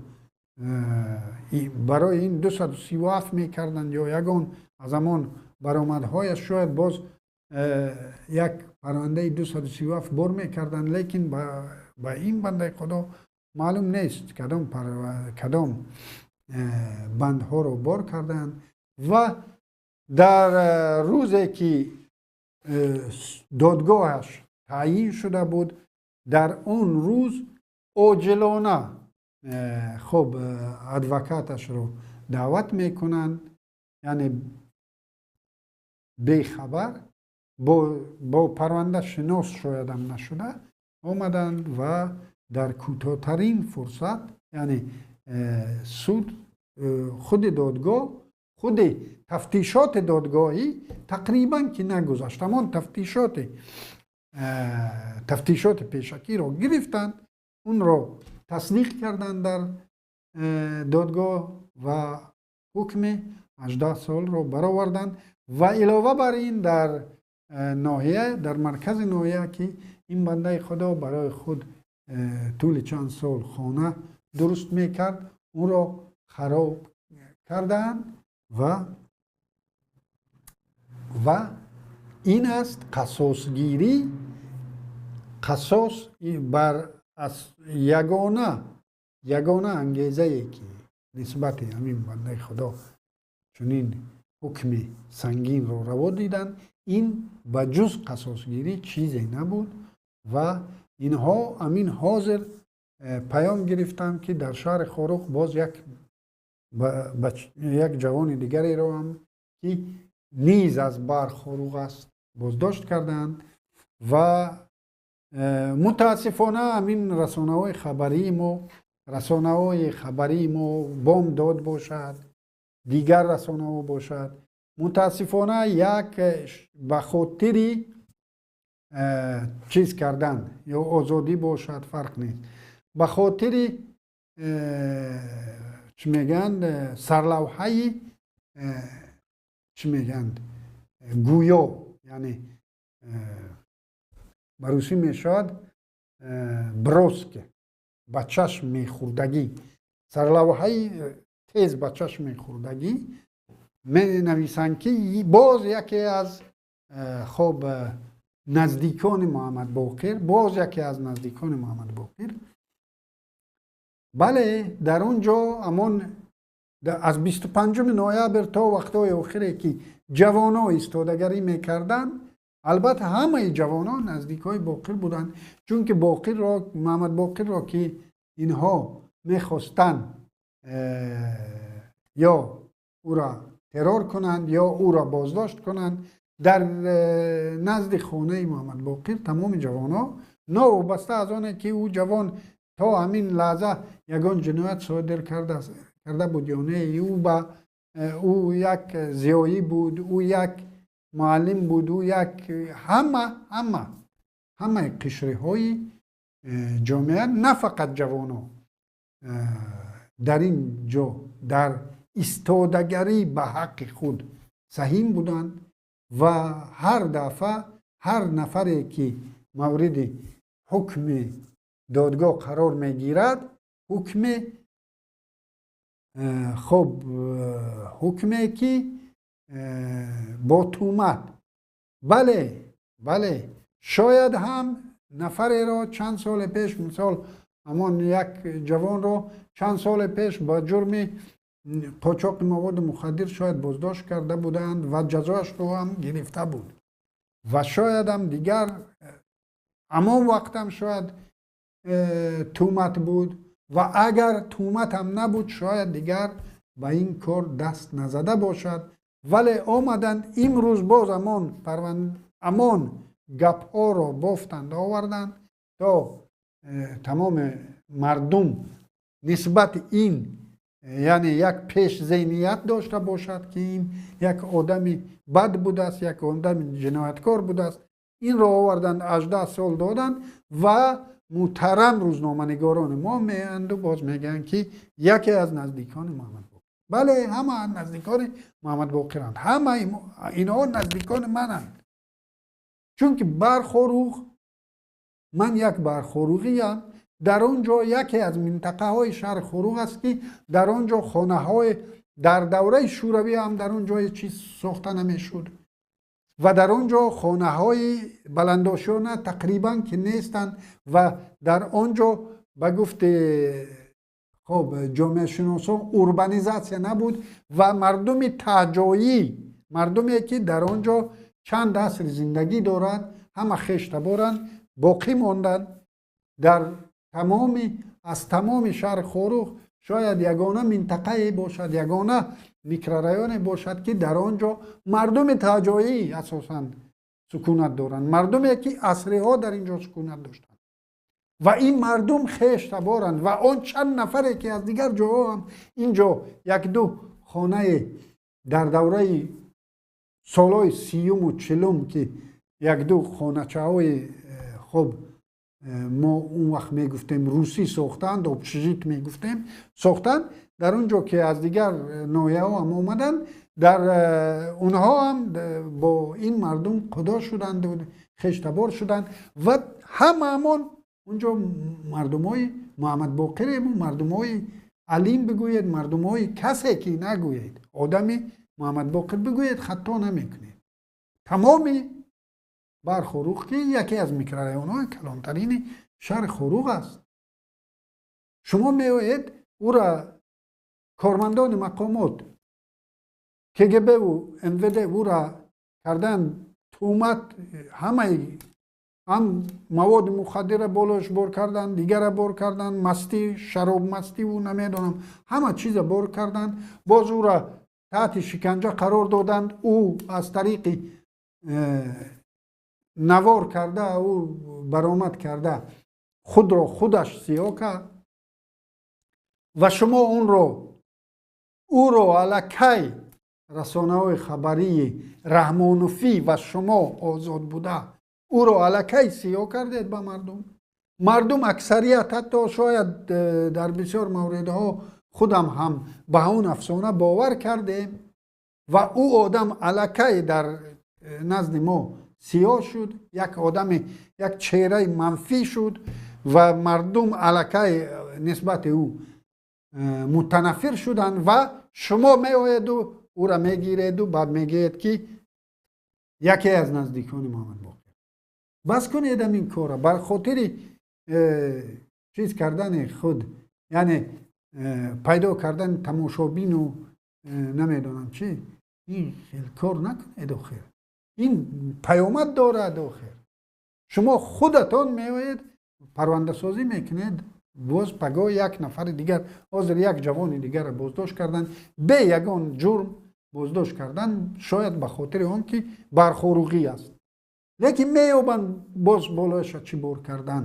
барои ин 237 мекарданд ё ягон аз ҳамон баромадҳояш шояд боз як парвандаи 237 бор мекарданд, лекин ба ин бандаи худо маълум нест, кадом бандҳоро бор карданд. Ва дар рӯзе, ки додгоҳаш таъйин шуда буд, дар он рӯз оҷилона хуб адвокаташро даъват мекунанд, яъне бехабар, бо парванда шинос шоядам нашуда омаданд ва дар кӯтоҳтарин фурсат, яъне суд, худи додгоҳ, худи тафтишоти додгоҳӣ тақрибан ки нагузашт, ҳамон тафтишоти пешакиро гирифтанд, унро тасдиқ карданд дар додгоҳ ва ҳукми 18 солро бароварданд. Ва илова бар ин дар ноҳия, дар маркази ноҳия, ки ин бандаи худо барои худ тӯли чанд сол хона дуруст мекард, ӯро хароб кардаанд ва ин аст қассосгирӣ. Қассос бар ягона ангезае, ки нисбати ҳамин бандаи худо чунин ҳукми сангинро раво диданд, ин ба ҷуз қассосгирӣ чизе набуд. Ва инҳо ҳамин ҳозир паём гирифтанд, ки дар шаҳри Хоруғ боз як ҷавони дигареро ҳам, ки низ аз бар Хоруғ аст, боздошт кардаанд. Ва мутаассифона ҳамин расонаҳои хабарии мо, Бомдод бошад, дигар расонаҳо бошад, мутаассифона як ба хотири чиз кардан ё Озодӣ бошад, фарқ нест. Ба хотири чӣ мегӯянд, сарлавҳаи чӣ мегӯянд, гӯё, яъне ба русӣ мешавад броски, ба чашм мехӯрдагӣ, сарлавҳаи тез ба чашм мехӯрдагӣ менависанд, ки боз яке аз хоб наздикони Муҳаммад Боқир, боз яке аз наздикони Муҳаммад Боқир. Бале, дар он ҷо ҳамон аз 25 ноябр то вақтҳои охире, ки ҷавонҳо истодагарӣ мекарданд, албатта, ҳамаи ҷавонон наздикҳои Боқир буданд, чунки Боқирро, Муҳаммад Боқирро, ки инҳо мехостанд ё ӯро террор кунанд, ё ӯро боздошт кунанд, дар назди хонаи Муҳаммад Боқир тамоми ҷавонҳо, новобаста аз оне ки ӯ ҷавон то ҳамин лаҳза ягон ҷиноят содир карда буд ё не, ӯ як зиёӣ буд, ӯ як муаллим буд, ӯ як ҳамаи қишриҳои ҷомеа, на фақат ҷавонҳо, дар ин ҷо дар истодагарӣ ба ҳаққи худ саҳим буданд. Ва ҳар дафъа ҳар нафаре, ки мавриди ҳукми додгоҳ қарор мегирад, ҳукме хоб, ҳукме ки бо тӯҳмат, бале, шояд ҳам нафареро чанд соли пеш, мисол, ҳамон як ҷавонро чанд соли пеш ба ҷурми қочоқи маводи мухаддир шояд боздошт карда буданд ва ҷазоашро ҳам гирифта буд ва шоядам дигар ҳамон вақтам шояд тӯҳмат буд ва агар тӯҳматам набуд, шояд дигар ба ин кор даст назада бошад. Вале омаданд, имрӯз боз ҳамон гапҳоро бофтанд, оварданд, то тамоми мардум нисбати ин, яъне, як пешзеҳният дошта бошад, ки ин як одами бад будааст, як одами ҷинояткор будааст. Инро оварданд, 18 сол доданд ва муҳтарам рӯзноманигорони мо меанду боз мегӯянд, ки яке аз наздикони Муҳаммад Боқир. Бале, ҳама наздикони Муҳаммад Боқиранд, ҳама инҳо наздикони мананд, чунки Бархоруғ, ман як бархоруғиям. Дар он ҷо яке аз минтақаҳои шаҳри Хоруғ аст, ки дар он ҷо хонаҳои дар давраи Шӯравӣ ҳам дар он ҷое чиз сохта намешуд ва дар он ҷо хонаҳои баландошёна тақрибан ки нестанд. Ва дар он ҷо, ба гуфти хоб ҷомеашиносон, урбанизатсия набуд ва мардуми таҳҷоӣ, мардуме ки дар он ҷо чанд аср зиндагӣ дорад, ҳама хештаборанд, боқӣ монданд. Дар тамоми аз тамоми шаҳри Хоруғ шояд ягона минтақае бошад, ягона микрорайоне бошад, ки дар он ҷо мардуми таҳҷоӣ асосан сукунат доранд, мардуме ки асриҳо дар ин ҷо сукунат доштанд ва ин мардум хештаборанд. Ва он чанд нафаре ки аз дигар ҷоҳо ҳам ин ҷо якду хонае дар давраи солҳои сиюму чилум, ки якду хоначаҳои хоб, мо он вақт мегуфтем, русӣ сохтанд, общежит мегуфтем, сохтанд дар он ҷо, ки аз дигар ноҳияҳо ҳам омаданд, дар онҳо ҳам бо ин мардум худо шуданд, хештабор шуданд ва ҳамаамон унҷо мардумҳои Муҳаммад Боқирему, мардумҳои Алим бигӯед, мардумҳои касе ки нагӯед, одами Муҳаммад Боқир бигӯед, хато намекунед. Тамоми Бархоруғ, ки яке аз микрорайонҳои калонтарини шаҳри Хоруғ аст, шумо меоед, ӯра кормандони мақомот КГБу МВД ӯра кардан тӯҳмат, ҳамаи ҳам маводи мухаддира болош бор кардан, дигара бор кардан, мастӣ, шаробмастиву намедонам, ҳама чиза бор кардан, боз ӯра таҳти шиканҷа қарор доданд. Ӯ аз тариқи навор карда, ӯ баромад карда, худро худаш сиёҳ кард ва шумо онро, ӯро аллакай расонаҳои хабарии раҳмонуфӣ ва шумо озод буда, ӯро аллакай сиёҳ кардед ба мардум. Мардум аксарият, ҳатто шояд дар бисёр мавридҳо худам ҳам ба он афсона бовар кардем ва ӯ одам аллакай дар назди мо сиёҳ шуд, як одами, як чеҳраи манфӣ шуд ва мардум аллакай нисбати ӯ мутанаффир шуданд ва шумо меоеду ӯра мегиреду баъд мегӯед, ки яке аз наздикони Муҳаммадбоқир. Бас кунед ин кора бар хотири чиз кардани худ, яъне пайдо кардани тамошобину намедонам чӣ. Ин хел кор накунед охир, ин паёмад дорад охир. Шумо худатон меоед, парвандасозӣ мекунед, боз пагоҳ як нафари дигар, ҳозир як ҷавони дигарро боздошт карданд, бе ягон ҷурм боздошт кардан, шояд ба хотири он ки бархоруғӣ аст, лекин меёбанд боз болояша чӣ бор кардан.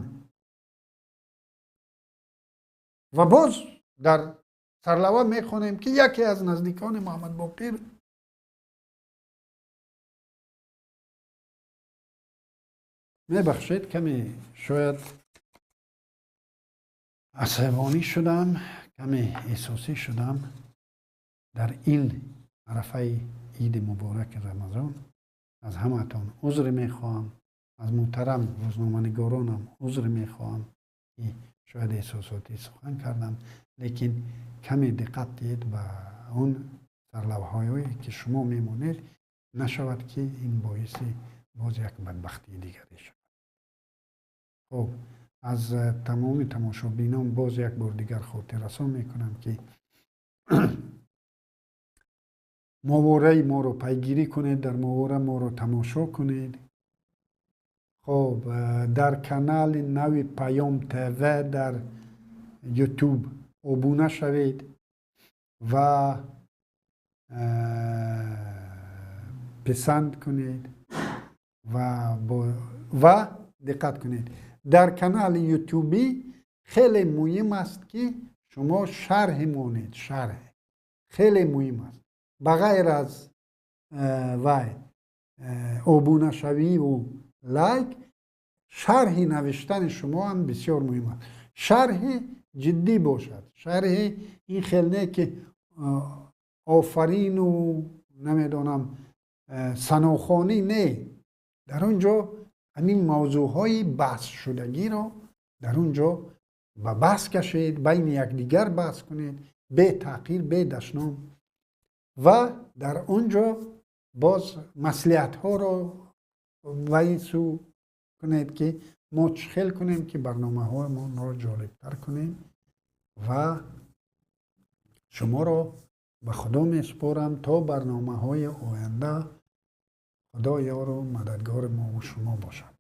Ва боз дар сарлава мехонем, ки яке аз наздикони Муҳаммадбоқир. Мебахшед, каме шояд асабонӣ шудам, каме эҳсосӣ шудам. Дар ин арафаи иди мубораки Рамазон аз ҳамаатон узр мехоҳам, аз муҳтарам рӯзноманигоронам узр мехоҳам, ки шояд эҳсосотӣ сухан кардам, лекин каме диққат диҳед ба он сарлавҳаҳое, ки шумо мемонед, нашавад, ки ин боиси боз як бадбахтии дигаре шавад. Хуб, аз тамоми тамошобинон боз як бор дигар хотиррасон мекунам, ки мовораи моро пайгирӣ кунед, дар мовора моро тамошо кунед. Хуб, дар канали нави Паём ТВ дар Ютуб обуна шавед ва писанд кунед ва диққат кунед, дар канали ютубӣ хеле муҳим аст, ки шумо шарҳ монед. Шарҳ хеле муҳим аст. Ба ғайр аз вай обунашавиву лайк, шарҳи навиштани шумо ҳам бисёр муҳим аст. Шарҳи ҷиддӣ бошад, шарҳи ин хел не, ки офарину намедонам санохонӣ не. Дар он ҷо ҳамин мавзӯъҳои баҳсшудагиро дар он ҷо ба баҳс кашед, байни якдигар баҳс кунед, бе таъқир, бе дашном, ва дар он ҷо боз маслиҳатҳоро ба ин сӯ кунед, ки мо чӣ хел кунем, ки барномаҳоямонро ҷолибтар кунем. Ва шуморо ба Худо месупорам то барномаҳои оянда. Худо ёру мададгори мову шумо бошад.